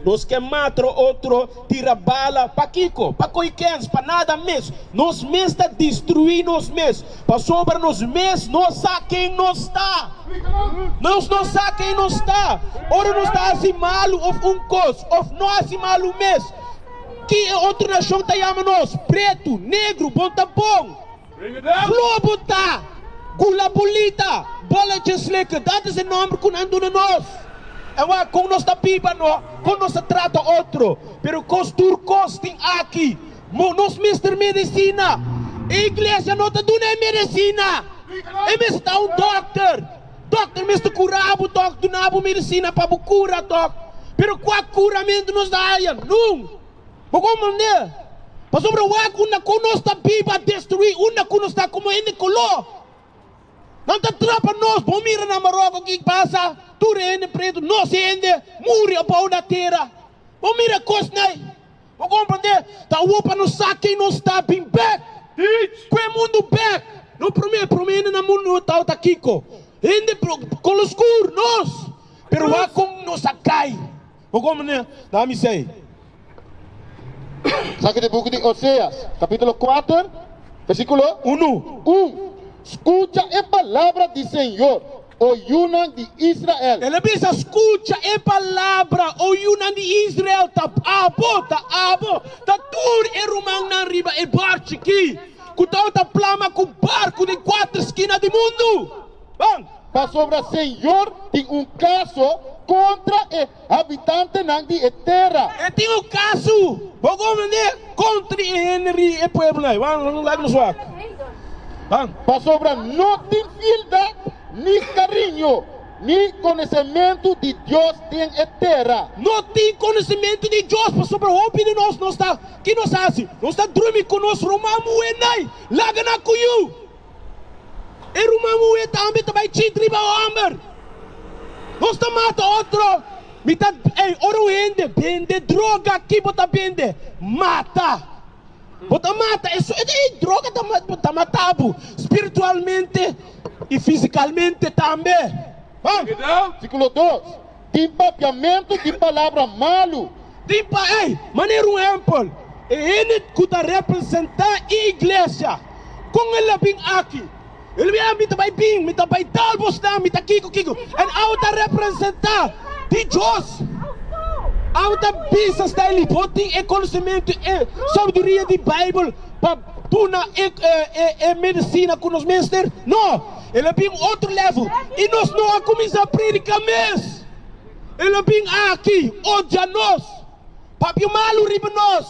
Nos ke mata otro, tira bala. Pakiko? Pa koi kens, pa nada mes. Nos mes ta destruí nos mes. Pasobra nos mes no sa ken nos ta. Nos no sa ken nos ta. Ora nos ta hasi malu òf un kos, òf no hasi malu mes, ki e otro nashon ta yama nos? Pretu, negro, bon ta bon. Flo bo ta, gula bolita, bolletjeslikker, dat is e nòmber ku nan duna nos. En wak kon nos ta biba no, kon nos ta trata otro. Pero kos tur kos tin aki. Mo nos mester medesina. E iglesia no ta duna e medesina. E mester ta un dòkter. Dòkter mester kura bo tòg, duna bo medesina pa bo kura tòg. Pero kua kuramentu nos ta haya? Nun. Bo komprendé? Pasobra wak unda ku nos ta biba destruí, unda ku nos ta komo hende koló. Nan ta trapa nos. Bo mira na Maroko ki pasa, tur e hende pretu, nos hende muri abou na tera. Bo mira kosnan ei. Bo komprendé? Ta awor pa nos sa ken nos ta, bin bèk. Ku e mundu bèk. No promé, promé hende na mundu tabata kiko? Hende koló skur, nos. Pero wak kon nos a kai. Bo komprendé? Laga mi sei. Saki di buki di Oseas, kapítulo 4, versíkulo Unu. 1. Skucha e palabra di Señor, o yunan di Israel. El a bisa, Skucha e palabra, o yunan di Israel, ta abo, ta abo, ta tur e rumannan riba e barchi ki, ku tabata plama ku barku den kuater skina di mundu. Ban! Pasobra Señor tin un kaso kontra e habitantenan di e tera. E tin un kaso, bo komprendé, kontra e hende di e pueblo ei. Ban, laga nos wak. Ban. Pasobra no tin fieldat, ni kariño, ni konosementu di Dios den e tera. No tin konosementu di Dios, pasobra hopi di nos, nos ta, ki nos hasi? Nos ta drumi ku nos ruman muhénan, laga nan ku yu. E ruman muhé tambe ta bai chit riba hòmber. Nos ta mata otro. Mi ta, ey, ora un hende bende droga, ki bo ta bende? Mata. Bo ta mata esun, ey, droga ta, ta mata bo spiritualmente i fisikalmente tambe. Ban. Versíkulo dos, Tin papiamentu di palabra malu. Tin pa, ey, manera un ehempel, e hende ku ta representá e iglesia, kon el a bin aki? El a bin, ah, mi ta bai bin, mi ta bai dal bosnan, mi ta kiko, kiko. En awe ta representá di Dios. Awe ta bisa Stanley, bo tin e konosementu, e sabiduria di Beibel pa duna e, e, e medisina ku nos mester? No! El a bin otro level i nos no a kuminsá prediká mes. El a bin aki odia nos, papia malu riba nos.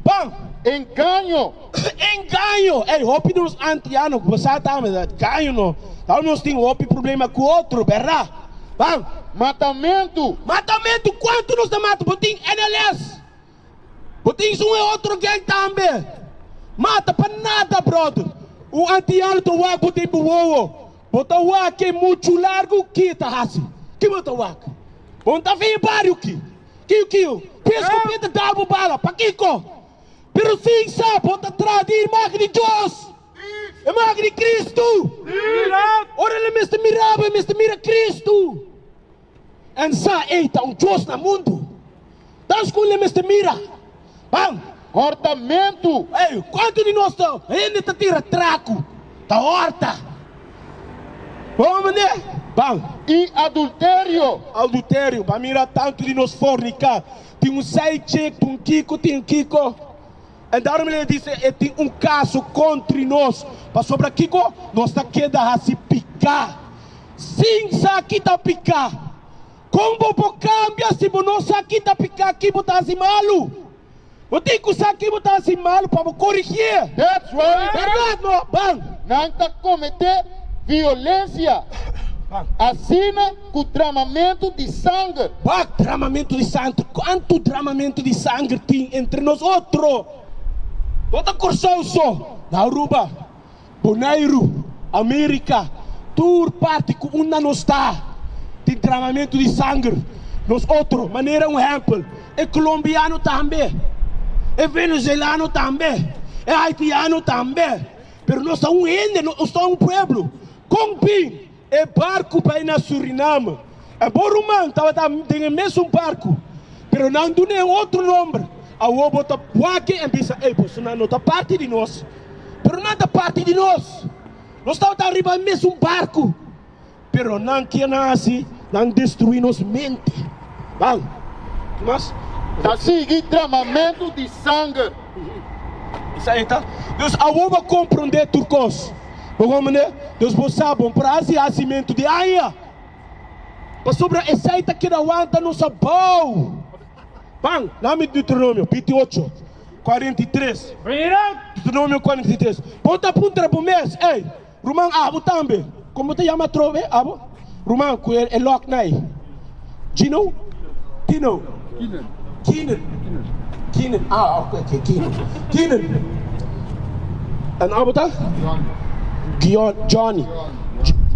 Ban. Engaño. Engaño. Ey, hopi di nos antiano ku bo sa tambe ta gaño no. Tal nos tin hopi problema ku otro, bèrdat? Ban. Matamentu. Matamentu. Kuantu nos ta mata? Bo tin NLS. Bo tin un e otro gang tambe. Mata pa nada, brother. Un antiano ta wak bo den bo wowo. Bo ta wak e muchu largu, ki e ta hasi? Ki bo ta wak? Bo no ta fin e bario ki. Kiu kiu? Pes ku pie ta dal bo bala. Pakiko? Pero sin sa bo ta traha di imagen di Dios, imagen di Cristo. Ora el mester mira bo, e mester mira Cristo. En sa ei ta un Dios na mundu. Dans ku el mester mira. Ban! Hòrtamentu! Ei, kuantu di nos ta hende ta tira traku, ta hòrta? Bon mende? Ban! I adulterio! Adulterio, ban mira tantu di nos forniká. Tin un side chick, tin un kiko, tin un kiko. En daarom el a dise e tin un kaso kontri nos, pasobra kiko? Nos ta keda hasi piká sin sa ki ta piká. Kon bo por kambia si bo no sa ki ta piká, ki bo ta hasi malu? Bo tin ku sa ki bo ta hasi malu pa bo korigié. That's right. Bèrdat no? Ban. Nan ta kometé violensia. Ban. Asina ku dramamentu di sanger. Wak, dramamentu di sanger. Kuantu dramamentu di sanger tin entre nos otro? No ta Kòrsou so, na Aruba, Boneiru, Amerika, tur parti ku unda nos ta, tin dramamentu di sanger. Nos otro, manera un ehèmpel, e kolombiano tambe, e venezuelano tambe, e haitiano tambe. Pero nos ta un hende, nos ta un pueblo. Kon bin e barku bai na Suriname? E bo ruman tabata den e mesun barku. Pero nan dun'é un otro nomber. Awor bo ta wak en bisa, Ey, bosonan no ta parti di nos. Pero nan ta parti di nos. Nos tabata riba e mesun barku. Pero nan kier nan hasi? Nan destruí nos mente. Ban. Ki mas? Ta sigui dramamentu di sanger. Esei ta. Dus awor bo komprondé tur kos. Bo komprondé? Dus bo sa bon por hasi hasimentu di aña. Pasobra esei ta keda wanta nos abou. Ban, lami Deuteronomio 28, 43. Deuteronomio 43. Bo ta puntra bo mes, Ey, ruman, abo tambe? Kon bo ta yama atrobe, abo? Ruman, ku e lòk na ei. Gino? Tino? Keenan. Keenan. Ah, ok, ok, Keenan. Keenan. En abo ta? Gion, Johnny.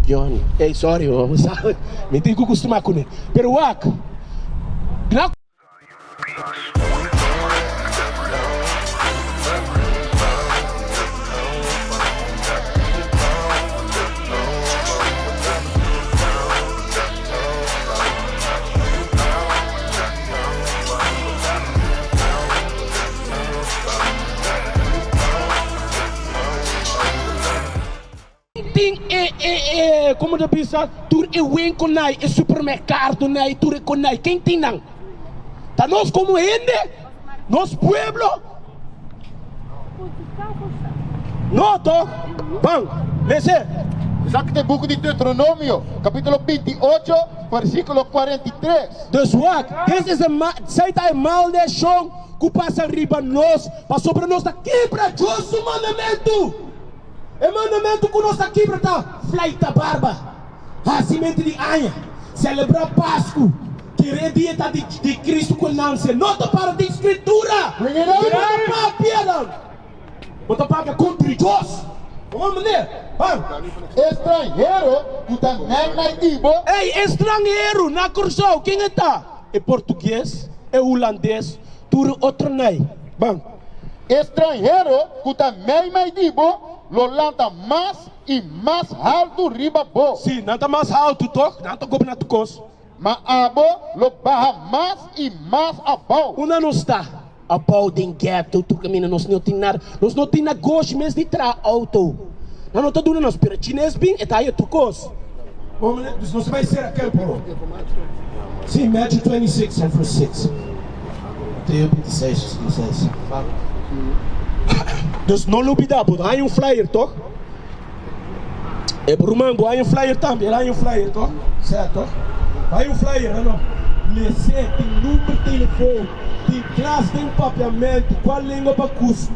Johnny. Ey, sorry, mi tin ku kustumá kuné. Pero wak, na. Tin e e e como ta bisa tur e winkelnan e supermercadonan tur e konai ken tin nan? Ta nos como hende? Nos pueblo? No toch? Ban lese. Esaki ta e buki di Deuteronomio, kapítulo 28, versíkulo 43. Dus wak, des is e ma, esei ta e maldeshon ku pasa riba nos, pasobra nos ta kibra Dios su mandamentu. E mandamentu ku nos ta kibra ta, Flaita barba, hasimentu di aña, selebrá Pasku, kere e dia ta di di Kristu ku nanse. No ta para den Skritura! Bo ta papia nan. Bo ta papia kontra Dios. Bo manera? Ban. Estranhero ku ta nènai di bo. Ey, estranhero na Kòrsou, ken e ta? E portugues, e hulandes, tur e otronai. Ban. Estranhero ku ta meimei di bo lo lanta mas i mas haltu riba bo. Sí, nan ta mas haltu tòg, nan ta goberná tur kos. Ma abo lo baha mas i mas abou. Unda nos ta? Abou den gèto, tur kaminda nos no tin nada. Nos no tin negoshi mes di traha outo. Nan no ta duna nos, pero chines bin e ta haya tur kos. Dus nos ta bai sera kel por. Sí, Matthew 26 and verse 6. Mateo 26, 6. Dus no lubida, bo haña un flyer toch? E ruman, bo haña un flyer tambe? El haña un flyer toch? Sè toch? Bo haña un flyer, ano? Les'é, tin number telefon, tin klas den papiamentu, kua lengua bo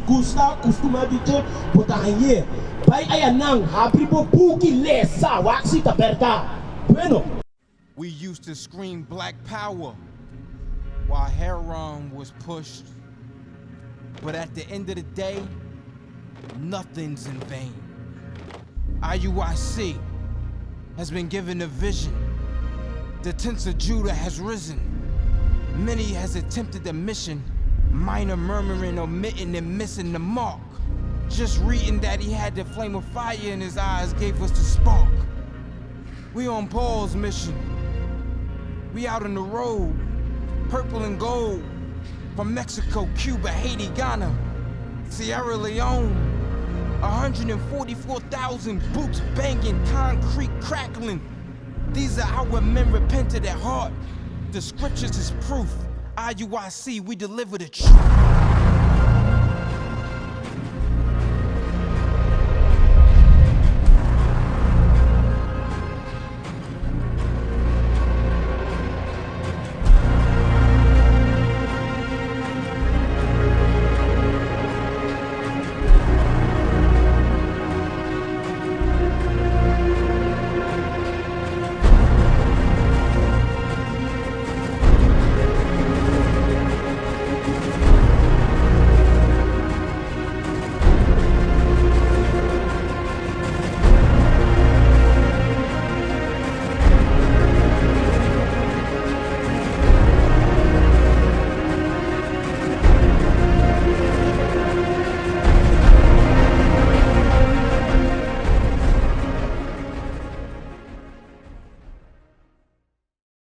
gusta, kustumá di dje, bo ta hañ'é. Bai ayanan, habri bo buki, lesa, wak si ta bèrdat. Bueno. We used to scream black power while heroin was pushed But at the end of the day, nothing's in vain IUIC has been given a vision The tents of Judah has risen Many has attempted the mission Minor murmuring, omitting, and missing the mark Just reading that he had the flame of fire in his eyes gave us the spark We on Paul's mission. We out on the road, purple and gold. From Mexico, Cuba, Haiti, Ghana, Sierra Leone. 144,000 boots banging, concrete crackling. These are our men repented at heart. The scriptures is proof. IUIC, we deliver the truth.